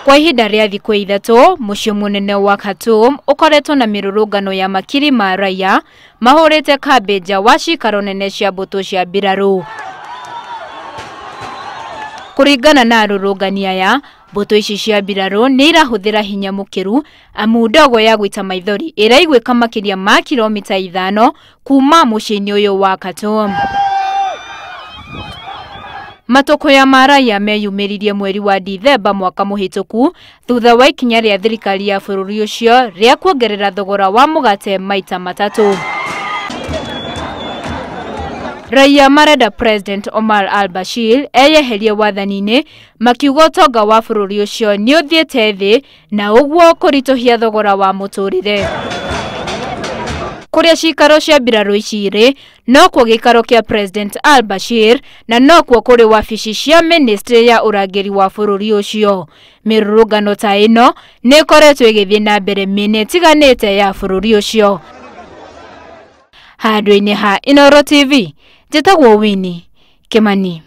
Kwa ihinda rĩa thikũ 3, mũciĩ mũnene wa Khartoum ũkoretwo na mĩrũrũngano ya makiri ma raiya mahũrĩte kambĩ nja wa cikaro nene cia mbũtũ cia mbirarũ. Kũringana na arũrũngani aya, mbũtũ ici cia mbirarũ nĩ irahũthĩra hinya mũkĩru amu ndogo ya gũita maithori ĩraiguĩka makĩria ma kilomita 5 kuma mũciĩ-inĩ ũyũ wa Khartoum. Matũkũya ma raiya meyumĩririe mweri wa Dithemba mwaka mũhĩtũku thutha wa ikinya rĩa thirikari ya bũrũri ũcio rĩa kuongerera thogora wa mũgate maita 3. Raiya marenda President Omar al-Bashir eyeherie wathani-inĩ makiuga ũtonga wa bũrũri ũcio nĩ ũthiĩte thĩ na ũguo kũritũhia thogora wa mũtũrĩre. Kũrĩa cikaro cia mbirarũ ici irĩ nokuo gĩikaro kĩa President al-Bashir na nokuo kũrĩ wabici cia ministry ya ũrangĩri wa bũrũri ũcio. Mĩrũrũngano ta ĩno nĩ ĩkoretwo ĩgĩthiĩ na mbere mĩena ĩtiganĩte ya bũrũri ũcio. Handũ-inĩ ha Inooro TV, njĩtagwo Winnie Kimani.